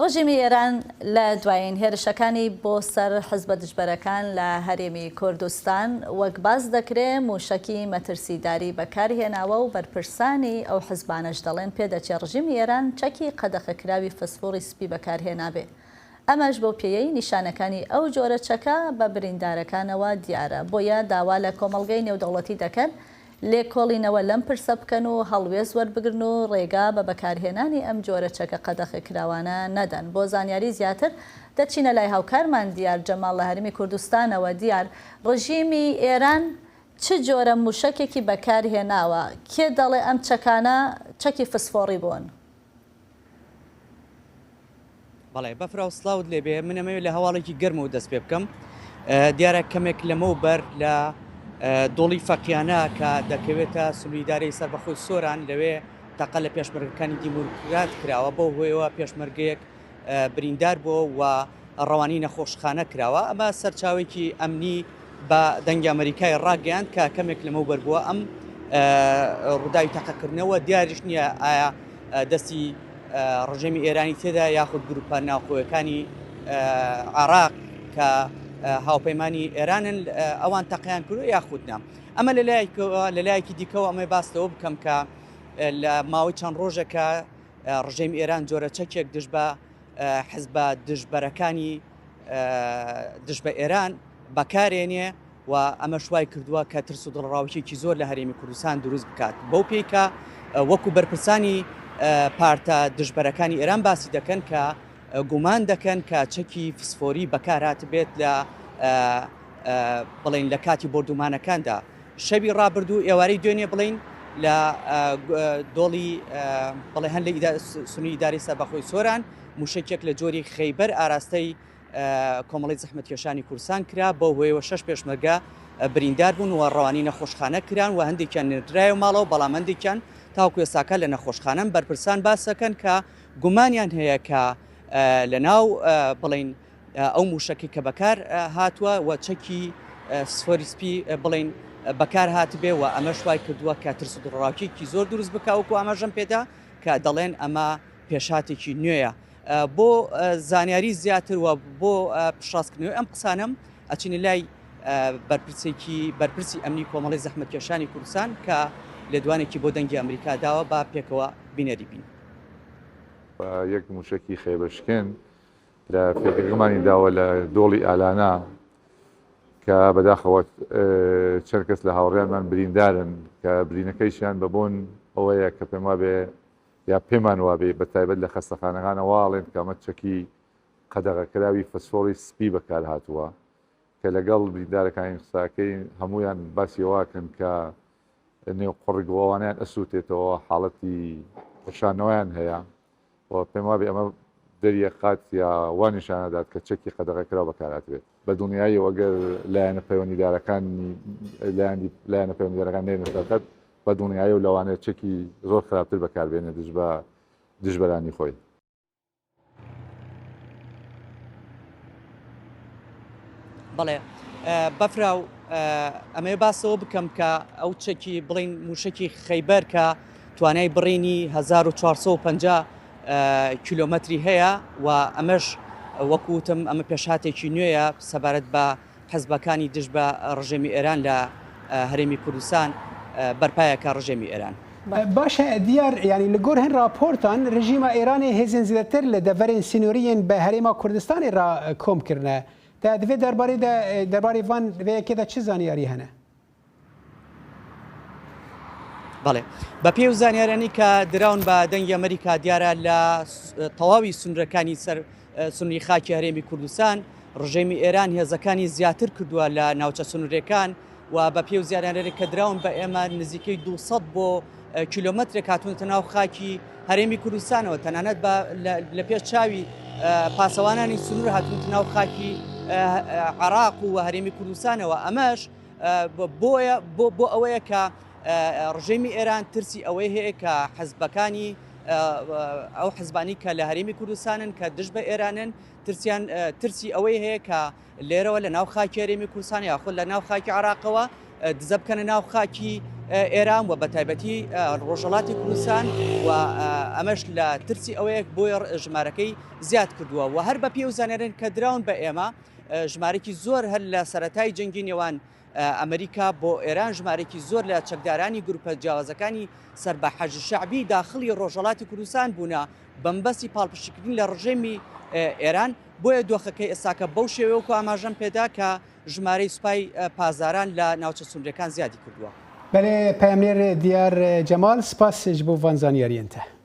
ڕژیمی ئێران لە دوایین هێرشەکانی بۆ سەر حزبە دژبەرەکان لە هەرێمی کوردستان، وەک باس دەکرێ مووشەکی مەترسیداری بەکار هێناوە و بەرپرسانی ئەو حزبانەش دەڵێن پێدەچێ ڕژیمی ئێران چەکی قەدەخەکراوی فسفوڕی سپی بەکار هێنابێ. ئەمەش بەو پێیەی نیشانەکانی ئەو جۆرە چەکە بە بریندارەکانەوە دیارە، بۆیە داوا لە کۆمەڵگەی نێودەوڵەتی دەکەن لێکۆڵینەوە لەم پرسە بکەن و هەڵوێست وەربگرن و ڕێگا بە بەکارهێنانی ئەم جۆرە چەکە قەدەخەکراوانە نەدەن. بۆ زانیاری زیاتر دەچینە لای هاوکارمان دیار جەماڵ لە هەرێمی کوردستانەوە. دیار، ڕژیمی ئێران چ جۆرە موشەکێکی بەکارهێناوە؟ کێ دەڵێ ئەم چەکانە چەکی فسفۆڕی بوون؟ بەڵێ بەفراو سڵاوت لێبێ من ئەمەوێت لە هەواڵێکی گەرمەوە دەست پێ بکەم دیارە کەمێک لەمەو بەر لە دۆڵی فەقیانە کە دەکەوێتە سنووری سەربەخۆی سۆران لەوێ تەقە لە پێشمەرگەکانی دیموکرات کراوە بەو هۆیەوە پێشمەرگەیەک بریندار بووە و ڕەوانی نەخۆشخانە کراوە ئەمە سەرچاوێکی ئەمنی بە دەنگی ئەمەریکای ڕاگەیاند کە کەمێک لەمەوبەر بووە ئەم ڕووداوی تەقەکردنەوە دیاریش نییە ئایا دەستی ڕژێمی ئێرانی تێدا یاخود گروپە ناوخۆیەکانی عراق کە هاوپەیمانی ئێرانن ئەوان تەقیان کرد یاخود نا ئەمە لەلایەکی دیکەوە ئەمە باس لەوە بکەم کە لە ماوەی چەند ڕۆژێکە ڕژێمی ئێران جۆرە چەکێک دژ بە حزبە دژبەرەکانی دژ بە ئێران بەکارێنێ و ئەمەش وای کردووە کە ترس و دڵەڕاوکێکی زۆر لە هەرێمی کوردستان دروست بکات بەو پێی کە وەکو بەرپرسانی پارتە دژبەرەکانی ئێران باسی دەکەن کە گومان دەکەن کە چەکی فسفۆری بەکارهاتبێت لە بڵین لە کاتی بۆردومانەکاندا شەوی ڕابردوو ئێوارەی دوێنێ بڵین لە دۆڵی بڵێ هەن لە سنووری ئیدارەی سەربەخۆی سۆران موشەکێک لە جۆری خەیبەر ئاراستەی کۆمەڵی زەحمەتکێشانی کوردستان کرا، بەو هۆیەوە شەش پێشمەرگە بریندار بوون و ڕەوانەی نەخۆشخانە کران و هەندێکیان نێردرایە ماڵەوە، بەڵام هەندێکیان تاوەکو ئێستاکە لە نەخۆشخانەن. بەرپرسان باس دەکەن کە گومانیان هەیە کە لەناو بڵێین ئەو مووشەکەی کە بەکار هاتووە و چەکی فسفۆری سپی بڵێین بەکار هاتبێ و ئەمەش وای کردووە کە ترس و دڵەڕاوکێکی زۆر دروست بکا وەکو ئاماژەم پێدا کە دەڵێن ئەمە پێشهاتێکی نوێیە. بۆ زانیاری زیاتر و بۆ پشتڕاستکردنەوەی ئەم قسانەم ئەچینە لای بەرپرسێکی بەرپرسی ئەمنی کۆمەڵی زەحمەتکێشانی کوردستان کە لێدوانێکی بۆ دەنگی ئەمریکا داوە با پێکەوە بینەری بین. بە یەک مووشەکی خێبەشکێن لە پێگەکەمانی داوە لە دۆڵی ئالانا کە بەداخەوە چەند کەس لە هاوڕیانمان بریندارن کە برینەکەیشیان بە بۆن ئەوەیە کە پێم وابێ یا پێمان وابێ بە تایبەت لە خەستەخانەکانە وا ئەڵێن کە ئەمە چەکی قەدەغەکراوی فسفۆڕی سپی بەکارهاتووە کە لەگەڵ بریندارەکانی قساکەی هەمویان باسی ئەوەکەن کە نێو قوڕگ و ئەوانیان ئەسووتێتەوە حاڵەتی ڕشانەوەیان هەیە و پێم وابێ ئەمە دەریەخات یا وا نیشانەدات کە چەکی قەدەغەکراو بەکارهاتبێت. بە دڵنیاییەوە ئەگەر لایەنە پەیوەندیدارەکانی لایەنە پەیوەندیدارەکان نێنە سەر خەت بە دڵنیاییەوە لەوانەیە چەکی زۆر خراپتر بەکاربێنێت دژ بە دژبەرانی خۆی. بەڵێ بەفراو ئەمەوێ باسەوە بکەم کە ئەو چەکی بڵین موشەکی خەیبەر کە توانای بڕینی 1450 کیلۆمەتری هەیە و ئەمەش وەکوتم ئەمە پێشهاتێکی نوێیە سەبارەت بە حزبەکانی دژ بە ڕژێمی ئێران لە هەرێمی کوردستان بەرپایە کە ڕژێمی ئێران. باشە دیار یانی li gor hin raportan rejîma Îranê hêzên zêdetir li deverên sînorî yên bi Herêma Kurdistanê re kom kirine. Te di vê derbarê de derbarê van vê yekê de çi zanyarî hene? بەڵێ بە پێی و زانیارانی کە دراون بە دەنگی ئەمریکا دیارە لە تەواوی سنوورەکانی سەر سنووری خاکی هەرێمی کوردستان ڕژێمی ئێران هێزەکانی زیاتر کردووە لە ناوچە سنوورەکان و بە پێی و زیانیارێک کە دراون بە ئێمە نزیکەی 200 بۆ کیلۆمەترێک هاتوونەتە ناو خاکی هەرێمی کوردستانەوە تەنانەت بە لە پێش چاوی پاسەوانانی سنوور هاتوونەتە ناو خاکی عراق و هەرێمی کوردستانەوە ئەمەش بۆیە بۆ ئەوەیە کە ڕژێمی ئێران ترسی ئەوەی هەیە کە حزبەکانی ئەو حزبانی کە لە هەرێمی کوردستانن کە دژ بە ئێرانن ترسیان ترسی ئەوەی هەیە کە لێرەوە لە ناو خاکی هەرێمی کوردستان یاخود لە ناو خاکی عراقەوە دزە بکەنە ناو خاکی ئێران و بە تایبەتی ڕۆژهەڵاتی کوردستان و ئەمەش لە ترسی ئەوەیە بۆیە ژمارەکەی زیاد کردووە و هەر بە پێی ئەو زانیارەن کە دراون بە ئێمە ژمارەکی زۆر هەر لە سەرەتای جەنگی نێوان ئەمریکا بۆ ئێران ژمارەکی زۆر لە چەکدارانی گروپە جیاوازەکانی سەر بە حەشدی شەعبی داخڵی ڕۆژهەڵاتی کوردستان بوونە بەمبەستی پاڵپشتیکردن لە ڕژێمی ئێران بۆیە دۆخەکەی ئێستاکە بەو شێوەیە وەکو ئاماژەم پێدا کە ژمارەی سوپای پاسداران لە ناوچە سنووریەکان زیادی کردووە. بەلێ پەیامنێر دیار جەمال سپاس ji bo van zanyariyên te.